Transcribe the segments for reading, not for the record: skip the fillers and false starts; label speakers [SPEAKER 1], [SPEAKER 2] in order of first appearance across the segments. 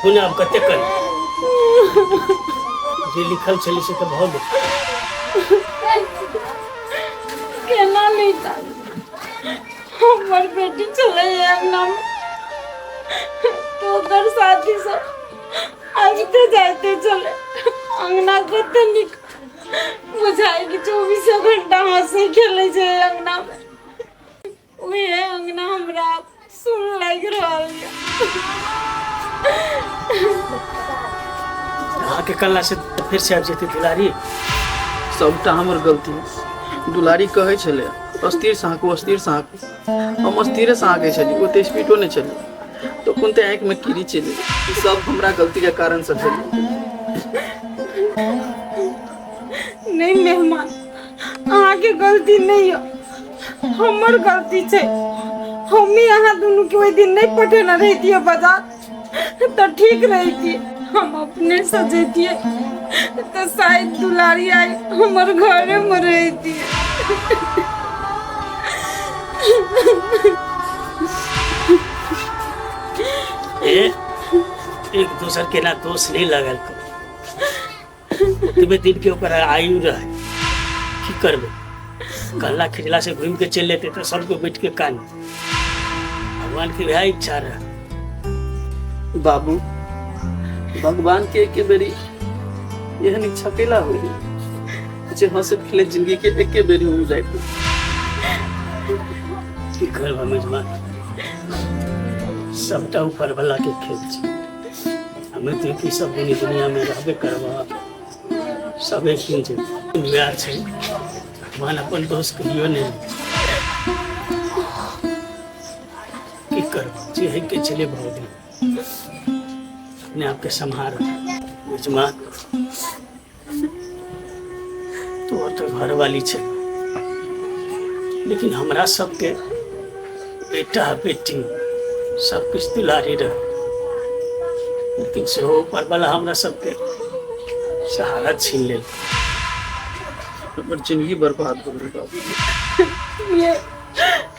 [SPEAKER 1] राखू ने, आब कते करी, जे लिखल छलै से तऽ भऽ गेल।
[SPEAKER 2] केना नहि जानी, हमर बेटी छलै अंगनामे तऽ ओकर साथी सब आबिते जाइते छलै। अंगना कते नीक बुझाइ कि चौबीसो घंटा हँसै खेलै छै अंगनामे। उहे अंगना हमरा सुन लागि रहल यऽ।
[SPEAKER 1] अहाँके कल्ला से फिर से आबि जेतै दुलारी।
[SPEAKER 3] सबटा हमर गलती। दुलारी कहै छलै अस्थिर से हाँकू, अस्थिर से हाँकू। हम अस्थिरे से हाँकै छली, ओते स्पीडो नहि छलै, तऽ कोनते आँखिमे कीड़ी चलि गेलै। ई सब हमरा गलतीके कारण से भेल।
[SPEAKER 2] नहीं मेहमान, अहाँके गलती नहीं यऽ, हमर गलती छै। हमही अहाँ दुनू के ओहि दिन नहीं पठेने रहितियै बाजार तऽ ठीक रहितियै। हम अपने से जैतियै तऽ शायद दुलारी आइ हमर घरे में रहितियै।
[SPEAKER 1] ए, एक दोसर के ना दोष नहीं लगल करू। ओतबे दिन के ओकर आयु रहे, की करबै? कहला खिचला से घूम के चलि लेते तऽ सबके बैठ के कान। भगवान के वएह इच्छा रहे।
[SPEAKER 3] बाबू, भगवान के एके बेरी एहन इच्छा कैला होई जे हंसैत खेलैत जिंदगी के एके बेरी हो जाए?
[SPEAKER 1] की करबै मेजबान, सबटा ऊपर वाला के खेल छै। हमे तऽ की सब दिन दुनिया में रहबे करबह? सब एक दिन छै, वएह छै। भगवान अपन दोष कहियो नहि लै छै। की करब, जे है के छलै भऽ गेल। अपने आपके सम्हार यजमान। तोहर तऽ घरवाली छै, लेकिन हमरा सबके बेटा बेटी सब किछु दुलारी रहे, लेकिन सेहो ऊपर वाला हमरा सबके सहारा छीन लेल।
[SPEAKER 3] हमर जिंदगी बर्बाद हो गेल बाबू।
[SPEAKER 2] ये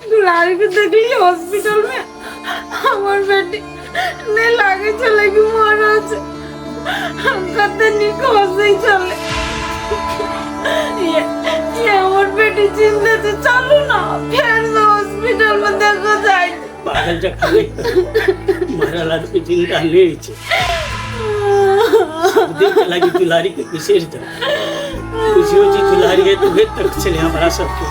[SPEAKER 2] दुलारी के देखली हॉस्पिटल में, हमर बेटी नहीं लागे छलै कि मरल छै। हम कते नीक हंसै छलै। ये हमर बेटी जिंदा छै, चलू ना फेर से हॉस्पिटल में देखो जाए।
[SPEAKER 1] पागल जकाँ नहि करू। मरल आदमी जिंदा नहि होइ छै। सब देख लागी दुलारी के विशेष दर बुझियो जी दुलारी है तुहे तक छलै हमरा सबके।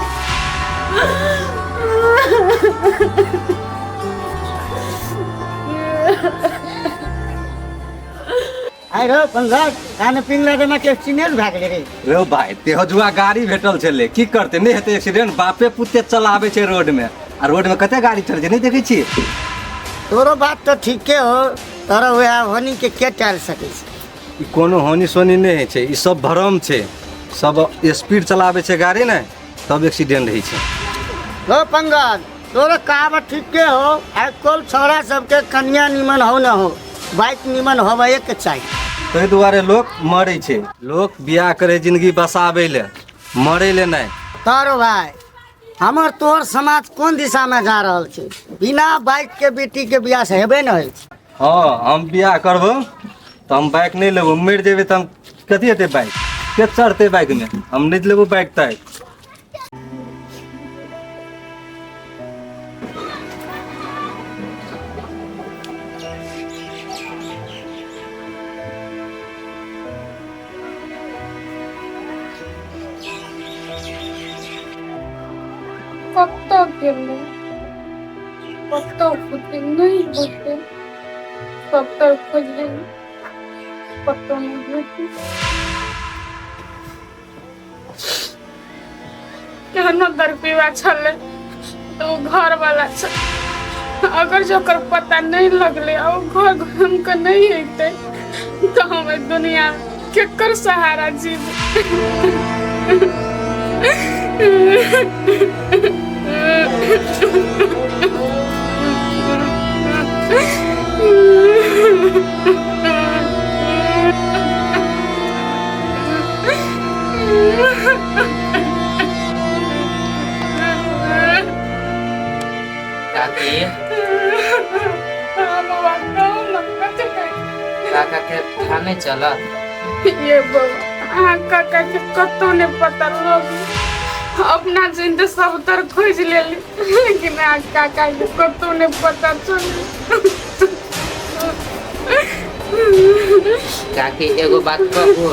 [SPEAKER 4] आइ रौ पंकज, खाने पीने लगे के एक्सीडेंट भए गेलै रे।
[SPEAKER 5] रौ भाई, तेहजुआ गाड़ी भेटल छलै, की करतै? नहि हेतै एक्सीडेंट? बापे पुते चलाबै छै रोड में, आ रोड में कते गाड़ी चलै छै, नहि देखै छी?
[SPEAKER 4] तोरो बात तऽ ठीके हो, तोरा वएह होनी के के टालि सकै छै?
[SPEAKER 5] ई कोनो होनी सोनी नहि होइ छै, ई सब भ्रम छै। सब स्पीड चलाबै छै गाड़ी ने, तब एक्सीडेंट होइ छै।
[SPEAKER 4] रौ पंकज, तोरो कहावत ठीके हो। आइ काल्हि छौड़ा सबके कनिया निमन हो न हो, बाइक निमन होबे के चाही।
[SPEAKER 5] ताहि दुआरे लोक मरै छै। लोक बियाह करे जिंदगी बसाबै ले, मरै ले नहि।
[SPEAKER 4] तोरो भाई, हमर तोहर समाज कोन दिशा में जा रहल छै? बिना बाइक के बेटी के बियाह से हेबे न होइ छै।
[SPEAKER 5] हँ, हम बियाह करबो तऽ हम बाइक नहि लेबो। मरि जेबै तऽ हम कथी हेतै? बाइक के चढ़तै? बाइक मे हम नहि लेबो बाइक ताइक।
[SPEAKER 2] कतऽ गेलै? कतऽ खोजबै, नहि भेटतै। सब तरफ खोजबै, कतऽ नहि भेटतै। केहनो दरपीवा छलै तऽ ओ घरवाला छल। अगर जे ओकर पता नहि लगलै आ ओ घर घूमि कऽ नहि अयतै तऽ हम एहि दुनिया केकर सहारा जीबै?
[SPEAKER 6] काकी।
[SPEAKER 2] हाँ बाबा, कहू ना, कथी कहै?
[SPEAKER 6] काका के थाने चलत।
[SPEAKER 2] ये बौआ, अहाँ काका के कतौ नहि पता लग, अपना जन तऽ सब तर खोजि लेली, लेकिन अहाँ काका के कतौ नहि पता चलल।
[SPEAKER 6] काकी एगो बात कहू?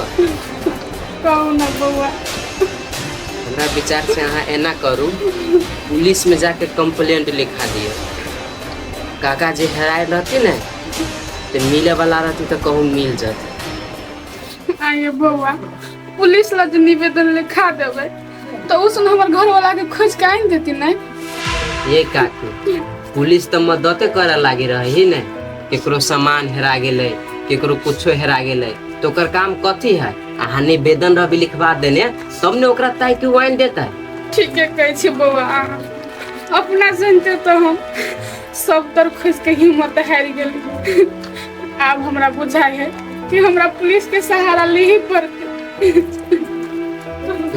[SPEAKER 2] कहू ना बौआ।
[SPEAKER 6] हमरा विचार से अहाँ एना करू, पुलिस में जाके कंप्लेंट लिखा दिअ। काका जे हेरायल रहती ने तो मिले वाला रहती तो कहूँ मिल जाते।
[SPEAKER 2] आइए बौआ, पुलिस ला जे निवेदन लिखा देबै तऽ ओ सुन हमर घर वाला के खोज के आनि देती ने?
[SPEAKER 6] ये काकी, पुलिस तो मददे करे लागी रही ने। केकरो सामान हेरा गेलै, केकरो कुछो हेरा गेलै तो ओकर काम कथी है? अहाँ निवेदन रवि लिखवा देने तब ने ओकरा ताकि के आनि देतै।
[SPEAKER 2] ठीके कहै छी बौआ अहाँ। अपना जानते तऽ हम सब तर खोज के हिम्मत हारि गेली। आब हमरा बुझाइ है कि हमरा पुलिस के सहारा लेही पड़तै।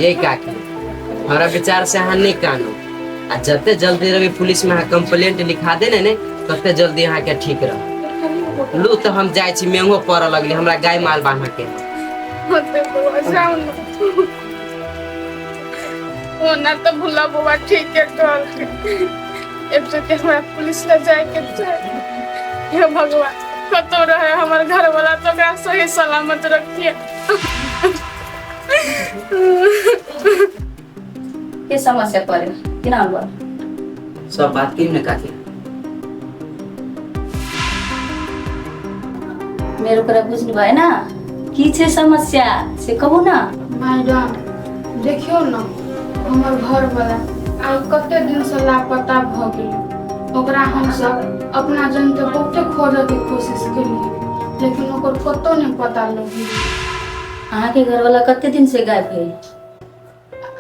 [SPEAKER 6] ये काकी, हमरा विचार से अहाँ नहीं कानू आ जते जल्दी रवि पुलिस में अहाँ कंप्लेंट लिखा देने ने तते जल्दी अहाँ के ठीक रह। लू तो हम जाइ छी, मेंगो पड़ऽ लगली हमरा गाय माल बान्ह के।
[SPEAKER 2] होते बौआ, जाउ ने। ओना तऽ भुला बौआ ठीके कहलकै, एक के हमरा पुलिस लग जाए के चाही। हे भगवान, कतौ रहे हमर घर वाला तो ओकरा सही सलामत रखिए।
[SPEAKER 7] के समस्या पड़े किन आउनुभयो?
[SPEAKER 6] सब बात की ने काकी?
[SPEAKER 7] मेरो कुरा बुझ्नु भएन? के छ समस्या से कहू न।
[SPEAKER 2] मैडम देखियौ न, हमर घरवला आइ कते दिनसँ लापता भऽ गेलै। ओकरा हमसब अपना जनते बहुते खोजऽके कोशिश केलियै, लेकिन ओकर कतौ नहि पता लगलै।
[SPEAKER 7] अहाँके घरवाला कते दिन से गायब है?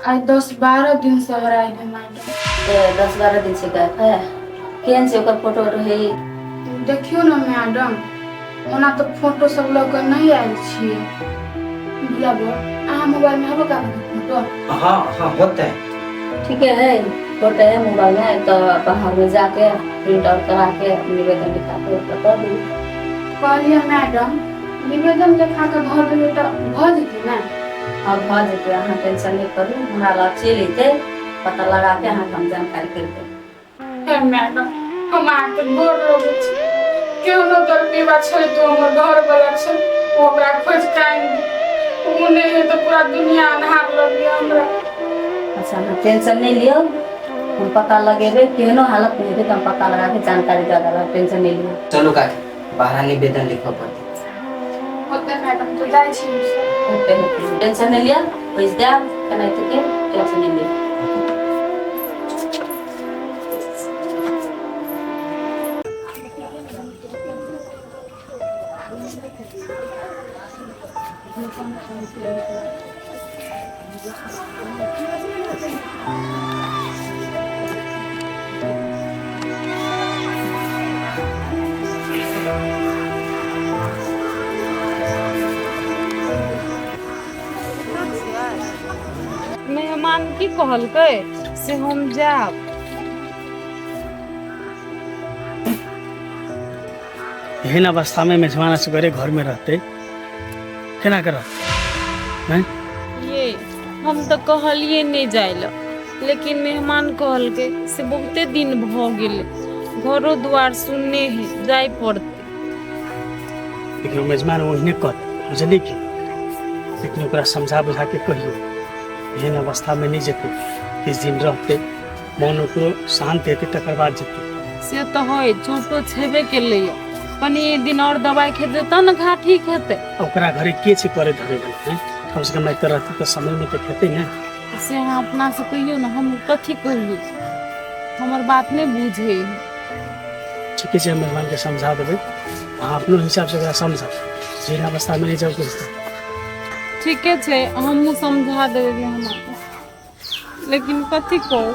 [SPEAKER 2] आइ 10-12 दिनसँ हराइ है मैडम।
[SPEAKER 7] ए, 10-12 दिन से गायब है। केहन छै ओकर फोटो है?
[SPEAKER 2] देखियौ न मैडम, ओना तऽ फोटो सब लऽ कऽ नहि आयल छियै। गुलाबो, अहाँ मोबाइलमे हबो का फोटो?
[SPEAKER 6] हाँ हाँ होते।
[SPEAKER 7] ठीक है, फोटो है मोबाइल में तो बाहर में जाके प्रिंट आउट करा के निवेदन लिखा के ओकरा दऽ दियौ।
[SPEAKER 2] कहलियै मैडम, निवेदन लिखा कऽ धऽ देबै तऽ भऽ जेतै ने?
[SPEAKER 7] हाँ, भऽ जेतै, अहाँ टेंशन नहि करू। हमरा लग चलि अयतै, पता लगा के अहाँके हम जानकारी करि देब।
[SPEAKER 2] हे मैडम, हम अहाँके गोर लगै छी। केहनो दरपीबा छै तो हमर घरवला छै, ओ ओकरा खोजि कऽ आनि दे। ओ नहि है तऽ पूरा दुनिया अन्हार लगैया हमरा।
[SPEAKER 7] अच्छा, अहाँ टेंशन नहि लियौ, हम पता लगेबै। केहनो हालत में हेतै तऽ हम पता लगा के जानकारी दऽ देब, टेंशन नहि लियौ।
[SPEAKER 6] चलू काकी, बाहर निवेदन लिखऽ पड़तै।
[SPEAKER 2] होतै मैडम, तऽ जाइ छी हमसब।
[SPEAKER 7] होतै होतै, टेंशन नहि लिअ, खोजि देब केनाहितो के, टेंशन नहि लिअ।
[SPEAKER 2] मेहमान की कहलकै से हम जायब।
[SPEAKER 1] एहन अवस्था में मेजबान असगरे घर में रहते केना के रहते हैं?
[SPEAKER 2] ये हम तऽ कहलियै नहि जाय लए, लेकिन मेहमान कहलकै से बहुते दिन भऽ गेलै, घरो दुआर सुनने है, जाय पड़तै।
[SPEAKER 1] देखियौ मेजबान ओहने कहत, बुझलियै की, लेकिन ओकरा समझा बुझा के कहियौ एहन अवस्था में नहि जेतै, किछु दिन रहतै, मन ओकरो शान्त हेतै तकर बाद जेतै।
[SPEAKER 2] से तऽ है, चोटो छेबे केलैए, कनि दिन और दवाइ खेतै तब ने घा ठीक हेतै।
[SPEAKER 1] ओकरा घरे के छै करे धरे वाला हैं? कम से कम एतऽ रहतै तऽ समय में तऽ खेतै ने।
[SPEAKER 2] से अहाँ अपना से कहियौ ने, हम कथी कहियै, हमर बात नहि बुझै है।
[SPEAKER 1] ठीके छै, हम मेहमान के समझा देबै, अहाँ अपनो हिसाब से ओकरा समझाउ, जेहन अवस्था में नहि जाउ किछु।
[SPEAKER 2] ठीके छै, हमहूँ समझा देबै मेहमान, लेकिन कथी कहू,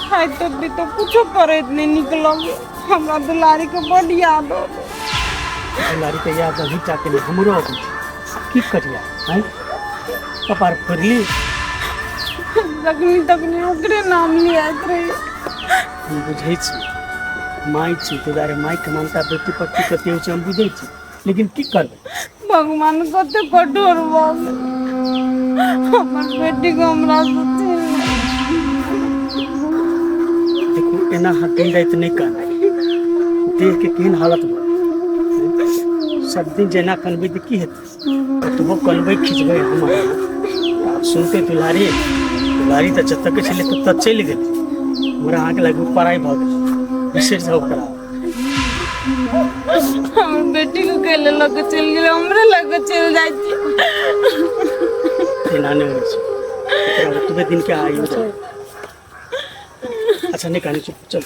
[SPEAKER 2] खाइ तो भी तो कुछो करैत नहि नीक लगे। हमरा दुलारी के बड याद अबै।
[SPEAKER 1] दुलारी के याद अभी टाके नहि, हमरो अबै छै। की करिया हैं, कपार फोड़ली।
[SPEAKER 2] जखनी तखनी ओकरे नाम लियाइत रही।
[SPEAKER 1] हम बुझै छी, माय छी, ताहि दुआरे मायके ममता बेटी प्रति कते होइ छै हम बुझै छी। लेकिन की करबै?
[SPEAKER 2] भगवान कते कठोर भऽ गेल, हमर बेटी के हमरा से छीन लेलक।
[SPEAKER 1] देखू, एना अहाँ दिन राति नहि कानब। देह के केहन हालत भऽ गेल। सब दिन जेना कनबै तऽ की हेतै? कतबो कनबै खिचबै हम अहाँ, आब सुनते दुलारी, दुलारी तऽ जतऽ के छलै ततऽ चलि गेलै। हमरा अहाँके लागू पढ़ाइ भऽ गेल, बिसरि जाउ ओकरा।
[SPEAKER 2] हमर बेटी के कैले लऽ के चलि गेलै? हमरे लऽ के चलि जाइ छी।
[SPEAKER 1] एना नहि होइ छै, ओकरा ओतबे दिन के आयु रहै। अच्छा, नहि कानै, चुप, चल।